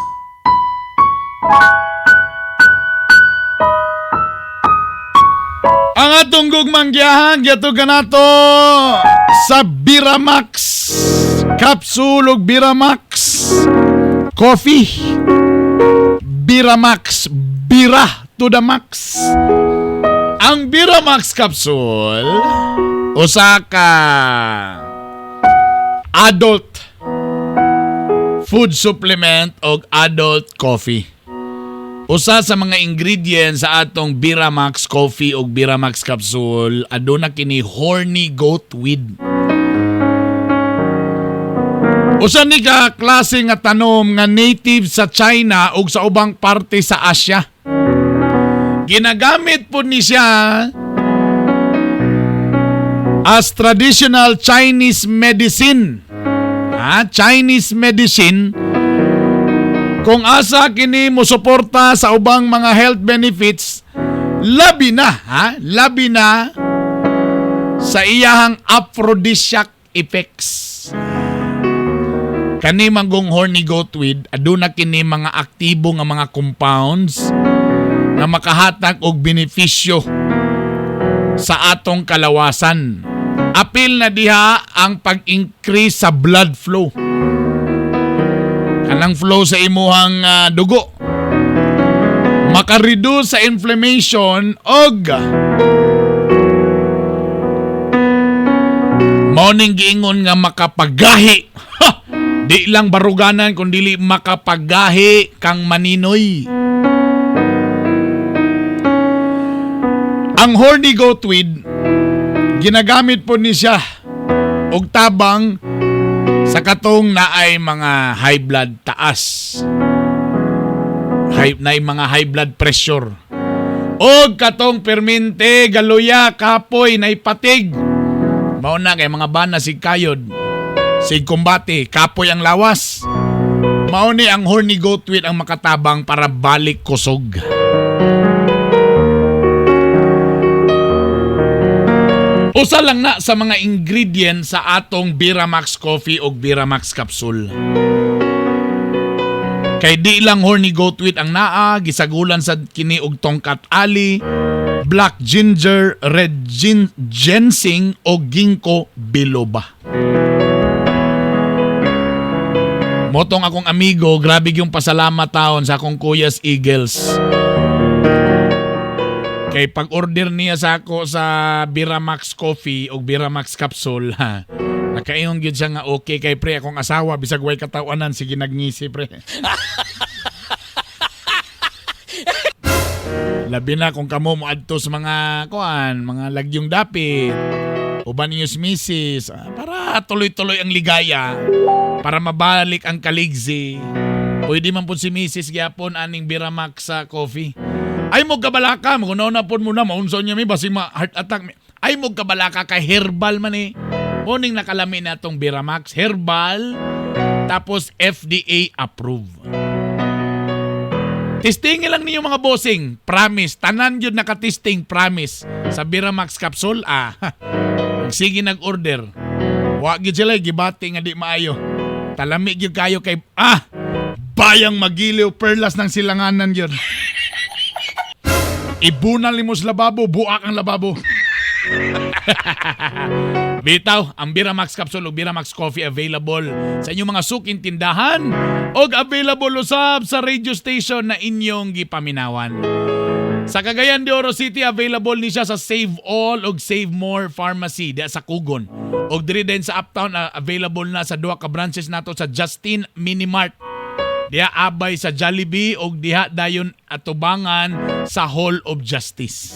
Ang atong gugmang giahak, gihatod kanato sa Biramax Capsule ug Biramax Coffee. Biramax, Bira to the max. Ang Biramax Capsule usa ka adult food supplement og adult coffee. Usa sa mga ingredients sa atong Biramax Coffee ug Biramax Capsule, aduna kini horny goat weed. Usa ni ka klase nga tanom nga native sa China ug sa ubang parte sa Asia. Ginagamit po ni siya as traditional Chinese medicine. Ha? Chinese medicine kung asa kini mosuporta sa ubang mga health benefits, labi na, ha, labi na sa iyahang aphrodisiac effects. Kani manggong horny goat weed, aduna kini mga aktibo nga mga compounds nga makahatag og benepisyo sa atong kalawasan. Apil na diha ang pag-increase sa blood flow, kanang flow sa imuhang dugo. Maka-reduce sa inflammation og Mao ning giingon nga makapagahi. Ha! Di lang baruganan kun dili makapagahi kang maninoy. Ang horny goatweed ginagamit po ni siya og tabang sa katong naay mga high blood taas. High, naay mga high blood pressure. Og katong permente, galuya, kapoy, naipatig. Mao na kay mga bana sig kayod. Sig kumbate, kapoy ang lawas. Mao ni ang horny goatweed ang makatabang para balik kusog. Usa lang na sa mga ingredients sa atong Biramax Coffee o Biramax Capsule. Kay di lang horny goatweed ang naa, gisagulan sad kini og tongkat ali, black ginger, red ginseng o ginkgo biloba. Motong akong amigo, grabe yung pasalamat taon sa akong Kuyas Eagles. Kay pag-order niya sa ako sa Biramax Coffee o Biramax Capsule, ha. Nakaingon gyud siya nga okay kay pre akong asawa bisag way katawanan sige nagngisi pre. Labi na kung kamo moadto sa mga kuan, mga lagyong dapit. Uban ninyo si misis, para tuloy-tuloy ang ligaya, para mabalik ang kaligsi. Pwede man po si misis gyapon aning Biramax sa coffee. Ay mo kabalaka, magunaw na po muna, maunsaw niya mi, basing ma heart attack. Mi. Ay mo kabalaka kay herbal man eh. Morning nakalami na tong Biramax, herbal, tapos FDA approved. Testingin lang ninyo mga bossing, promise. Tanan yun nakatesting, promise. Sa Biramax capsule, ah. Sige nag-order. Wa gyud sila gibati nga di maayo. Talami gyud kayo kay bayang magiliw perlas ng silanganan yun. Ibunal ni mo sa lababo, buak ang lababo. Bitaw, ang Biramax Capsule ug Biramax Coffee available sa inyong mga suking tindahan og available usab sa radio station na inyong gipaminawan. Sa Cagayan de Oro City, available ni siya sa Save All ug Save More Pharmacy diya sa Kugon. Og diri din sa Uptown, available na sa duha ka branches nato sa Justin Minimart. Diha abay sa Jollibee og diha dayon atubangan sa Hall of Justice.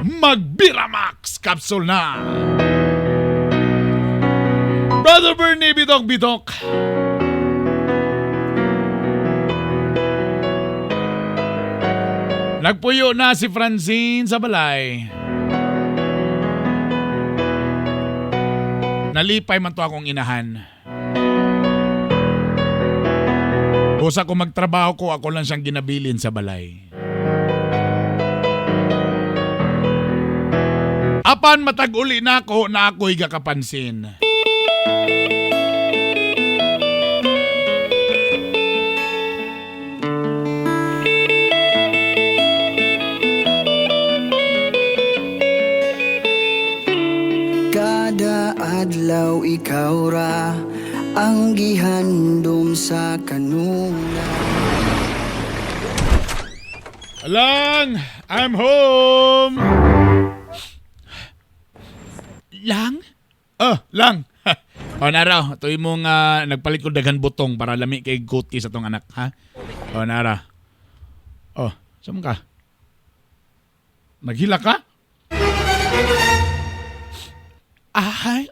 Magbiramax Capsule na! Brother Bernie, bitok bitok! Nagpuyo na si Francine sa balay. Nalipay man to akong inahan. Busa ko magtrabaho ko, ako lang siyang ginabilin sa balay. Apan matag-uli na ako na ako'y gakapansin. Kada adlaw ikaw ra ang gihandom sa kanunay. Lang, I'm home. Lang? Oh, lang. O nara, tuloy mong nagpalit ko daghan butong para lami kay guti sa tong anak, ha? O nara. Oh, saan ka? Naghila ka? Ah,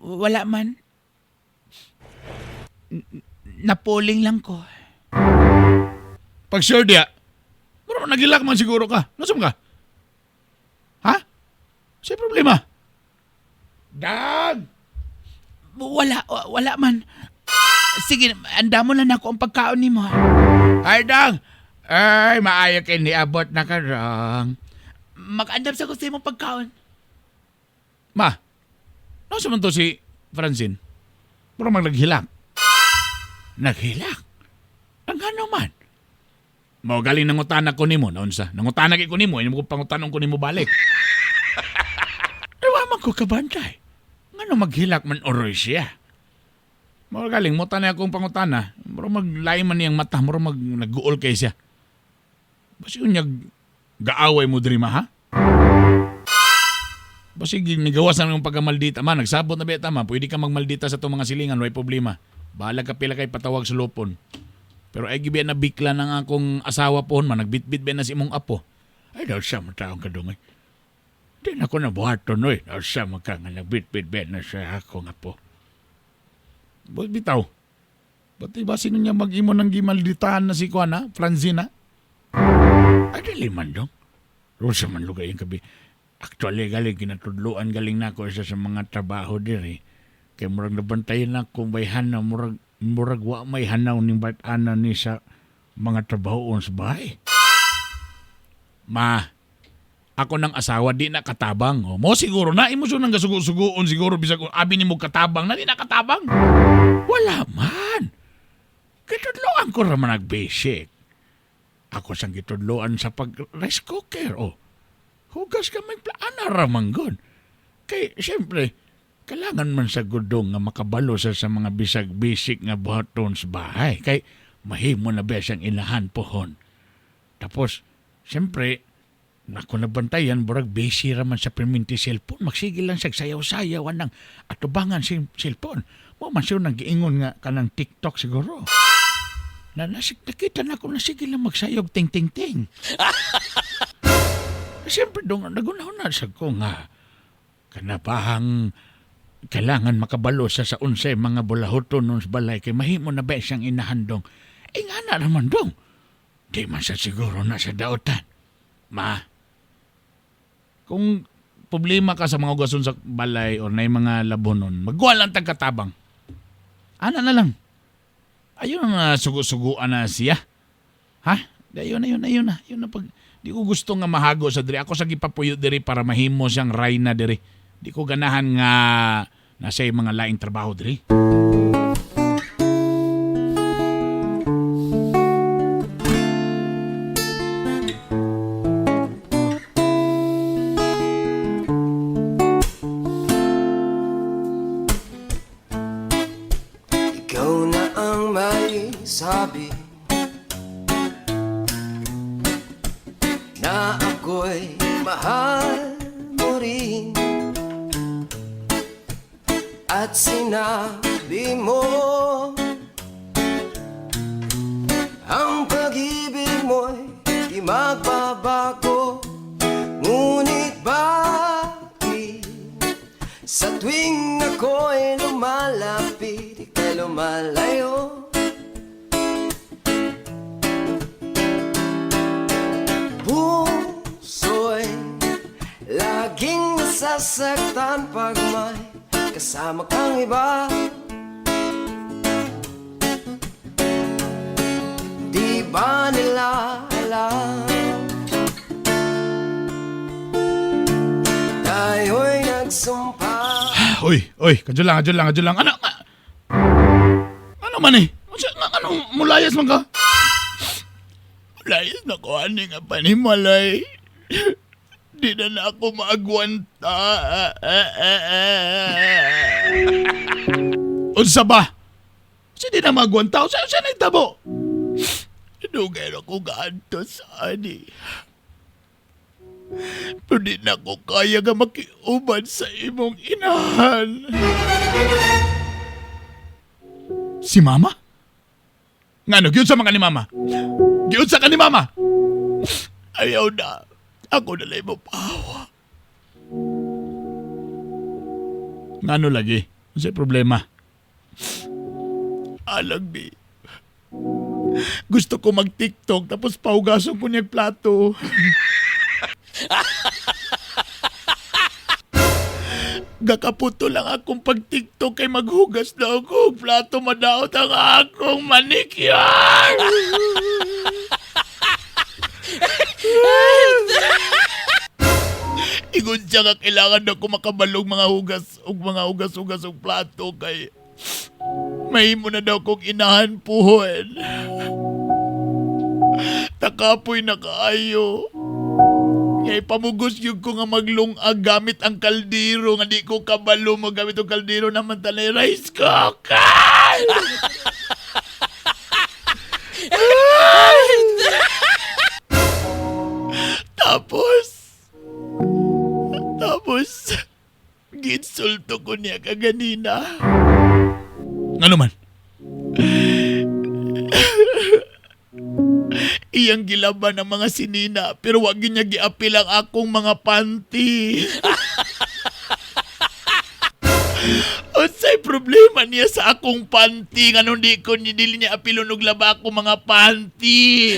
wala man. Napuling lang ko. Pag sure diya, mura man naghilak man siguro ka. Nasaan ka? Ha? Sa'y problema? Dad! Wala, wala man. Sige, anda mo na nako ang pagkaon nimo. Ay, Dang! Ay, maayo kay niabot na karang. Mag-andam sa ko sa imong pagkaon. Ma, nasa man to si Francine? Mura mang naghilak. Naghilak? Ang ano man? Mao galing nangutana ko nimo, naunsa? Nangutana kay ko nimo, imo ko pangutanon ko nimo balik. Ay, wa man ko kabantay. Ngano maghilak man oroy siya? Mao galing mo tanay akong pangutana, mura maglain man niyang mata, mura mag nagguol kay siya. Basi unyag gaaway mo diri ma, ha? Basi sige, nigawas na yung pagkamaldita. Ma, nagsabot na ba tama? Pwede ka magmaldita sa itong mga silingan, way problema. Bahala ka pila kay patawag sa lupon. Pero ay gibi na bikla ng akong asawa pohon man, nagbitbit ba na si imong apo. Ay daw siya mataong kadungay. Di na ko nabuhaton, oy. Daw siya maka nga nagbitbit ba na siya akong apo. Boy, bitaw. Ba't ba sino niya mag-imo ng gimalditaan na si Kuana, Francina? Ay, dili man dong. Rosa man lugay yung kabi. Actually, galing, kinatudluan galing na ako isa sa mga trabaho diri. Kay murag nabantayan na akong bayhana, murag wa may hanaw ning bat-ana ni sa mga trabahoon sa bahay. Ma, ako ng asawa di na katabang. O, mo siguro na imo nang gasugo-sugoon siguro bisag abi nimo katabang na di na katabang. Wala man. Kitudloan ko ra man basic. Ako sang gitudloan sa pag rice cooker. O, hugas ka may plana ra man gud. Kay siyempre kailangan man sa gudong nga makabalo sa mga bisag basic nga buhaton sa bahay. Kay mahimo na ba siyang inahan pohon. Tapos, siyempre, nako nabantayan, burag busy ra man sa perminti cellphone. Magsige lang siya sayaw-sayaw anang atubangan si cellphone. Mo man siya nang giingon nga kanang TikTok siguro. Na nakita na ako na sige lang magsayog ting ting ting. Siyempre dong nagunaw na sa ko nga kanapahang kailangan makabalo sa unsay mga bulahoton nun sa balay kay mahimo na ba siyang inahandong. Eh nga na naman dong. Di man sa siguro na sa daotan. Ma, kung problema ka sa mga ugason sa balay or na mga labonon, magwa lang tag katabang. Ana na lang. Ayun na sugo-suguan na siya. Ha? Ayun na, ayun na, ayun na. Ayun na pag, di ko gusto nga mahago sa diri. Ako sa gipapuyo diri para mahimo siyang rayna diri. Di ko ganahan nga nasa mga laing trabaho diri. Ikaw na ang may sabi na ako'y mahal mo rin. At sinabi mo ang pag-ibig mo'y di magbabago. Ngunit bakit sa tuwing ako'y lumalapit, ika'y lumalayo? Puso'y laging nasasaktan pag may kasama kang iba. Di ba nila alam tayo'y nagsumpa? Uy, uy, kadyo lang, kadyo lang, kadyo lang. Ano? Ano man eh? Ano, mulayas man ka? Mulayas na ko, ani nga panimalay. Di na ako maagwanta. Unsa ba? Sa di na maagwanta? Unsa na itabo? Dugay na ko gaantos, ani. Pero di na ko kaya nga makiuban sa imong inahan. Si Mama? Ngano, giunsa man ka ni Mama? Giunsa ka ni Mama? Ayaw na. Ako na lang mo pahawa. Ngano lagi? Unsay problema? Alag di. Gusto ko mag-TikTok tapos paugason ko niyang plato. Gakaputo lang akong pag-TikTok kay maghugas na ako. Plato madaot ang akong manicure. Ingon siya nga kailangan na ko makabalog mga hugas og mga hugas-hugas og plato kay mahimo na daw kong inahan puhon. Takapoy na kaayo. Ngay pamugos yun ko nga maglungag gamit ang kaldero nga di ko kabalo mo gamit ang kaldero naman tanay rice cooker. Tapos, Ginsulto ko niya kaganina. Ngano man? Iyang gilaban ang mga sinina pero wag gyud niya giapil ang akong mga panty. Unsay problema niya sa akong panty? Nganong di ko ni dili niya apilon og laba akong mga panty?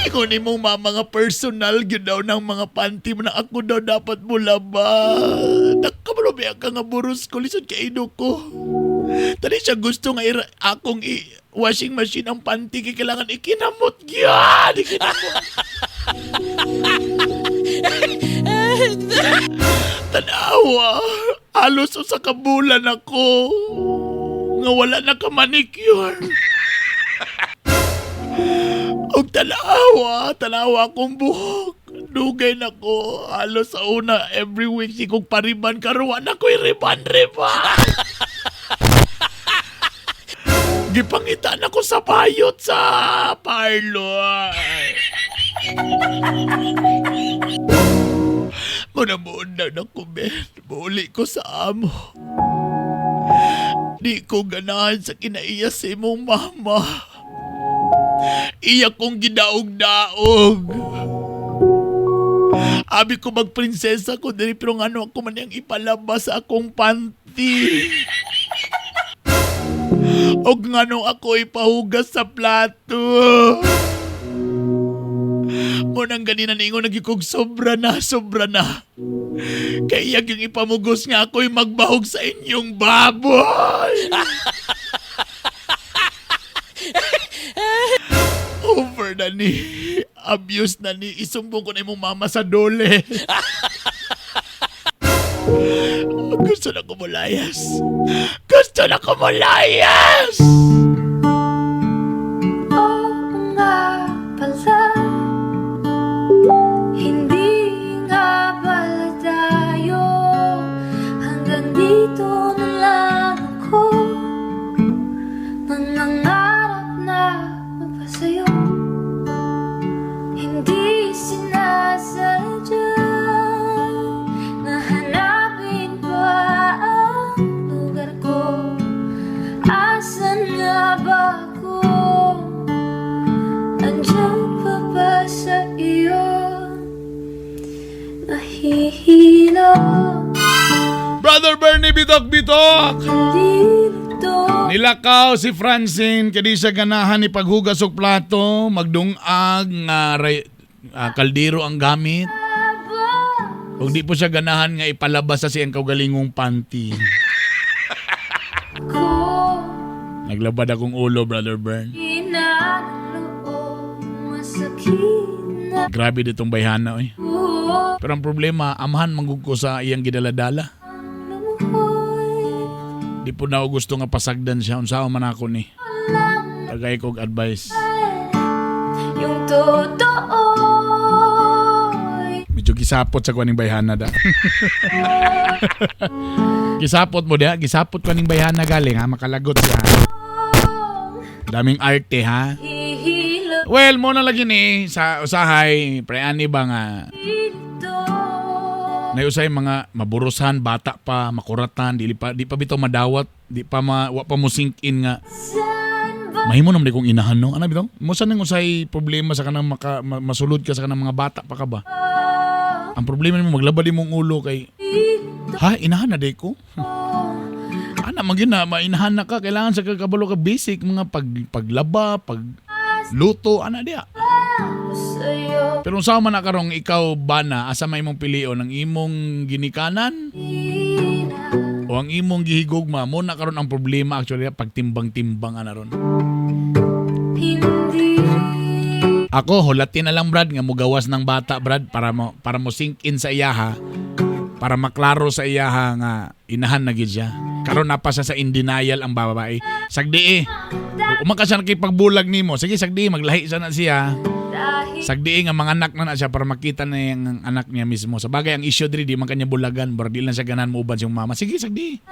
Ikaw ni mong mga personal gyud daw ng mga panty mo na ako daw dapat mo laba. Nakabalo ba ka nga buros ko lisod kay ko. Tani siya gusto nga akong washing machine ang panty kay kailangan ikinamot gyud. Ikinamot. Tanawa, halos usa ka bulan ako nga wala na ka manicure. Og tanawa, tanawa akong buhok. Dugay na ko. Halos sa una, every week si kong pariban karon na ko'y riban-riban. Gipangita na ko sa bayot sa parlor. Muna na ko, Ben. Muli ko sa amo. Di ko ganahan sa kinaiya sa imong mama. Iya kong gidaog-daog. Abi ko magprinsesa ko diri pero ngano ako man yang ipalabas sa akong panty. Og ngano ako ipahugas sa plato. Munang ganina ningon nagikog sobra na, sobra na. Kaya yung ipamugos nga ako'y magbahog sa inyong baboy. Over na ni. Abuse na ni. Isumbong ko na imong mama sa dole. Gusto na ko mulayas. Gusto na ko mulayas! Oo nga pala, hindi nga pala tayo. Hanggang dito na lang ako, nangangarap na mapasayo. Hindi sinasadya na hanapin pa ang lugar ko. Asan nga ba ako? Andiyan pa ba sa iyo? Nahihilo, Brother Bernie, bitok bitok! nalilito. Nilakaw si Francine kay di siya ganahan ni paghugas og plato, magdungag nga kaldero ang gamit. Ug di po siya ganahan nga ipalabas sa siyang kaugalingong panty. Ko Naglabad akong ulo, Brother Bern. hina ng loob, masakit na Grabe ditong bayhana oy. buo. Pero ang problema, amahan manggug ko sa iyang gidaladala. Lumuhoy Di po na ako gusto nga pasagdan siya. Unsaon man ako ni. lang Tagay kog advice. yung totoo. Medyo gisapot sa kuaning bayhana da. Gisapot mo da, gisapot kuaning bayhana galing ha, makalagot siya. Ha? Daming arte ha. Hihilo Well, mo na lagi ni sa usahay, pre ani ba nga dito. Nayusay mga maburusan, bata pa, makuratan, dili pa di pa bitaw madawat, di pa ma, wa pa mo sink in nga Saan ba mahimo naman di kong inahan no. Ano bitaw? Mo sa nang usay problema sa kanang masulod ka sa kanang mga bata pa ka ba? Ang problema nimo maglaba di mong ulo kay dito? ha inahan na di ko. Ana man gyud na mainahan na ka kailangan sa kakabalo ka basic mga paglaba, pag luto ana diya. Sa'yo Pero unsa man na karong ikaw bana asa may imong pilion ang imong ginikanan o ang imong gihigugma mo na karon ang problema actually pagtimbang-timbang ana ron. hindi Ako hulatin na lang Brad nga mugawas ng bata Brad para mo sink in sa iyaha para maklaro sa iyaha nga inahan na gid siya. Karon na pa siya sa in denial ang babae. Sagdi eh. Uma ka siya nakipagbulag nimo. Sige sagdi maglahi siya na siya. dahil Sagdi nga mga anak na na siya para makita na yung anak niya mismo. Sa bagay ang issue diri di man kanya bulagan, bar di lang siya ganahan mo uban siyang mama. Sige sagdi.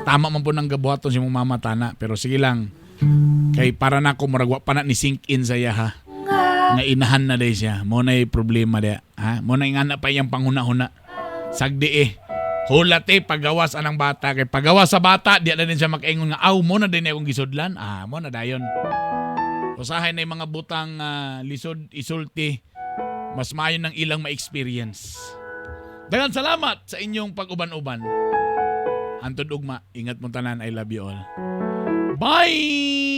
Tama man po nang gabuhaton siyang mama tana, pero sige lang. Kay para na ako murag wa pa na ni sink in sa iya ha. nga Nga inahan na day siya. Mo na problema diya. Ha? Mo na ingana pa iyang panghuna-huna. Sagdi eh. Hulat eh, pagawas anang bata. Kay pagawas sa bata, di na din siya makaingon nga, aw, mo na din akong gisudlan. Ah, mo na dayon. Usahay na yung mga butang lisod, isulti. Mas maayo ng ilang ma-experience. Daghang salamat sa inyong pag-uban-uban. Hantod ugma, ingat mo tanan. I love you all. Bye!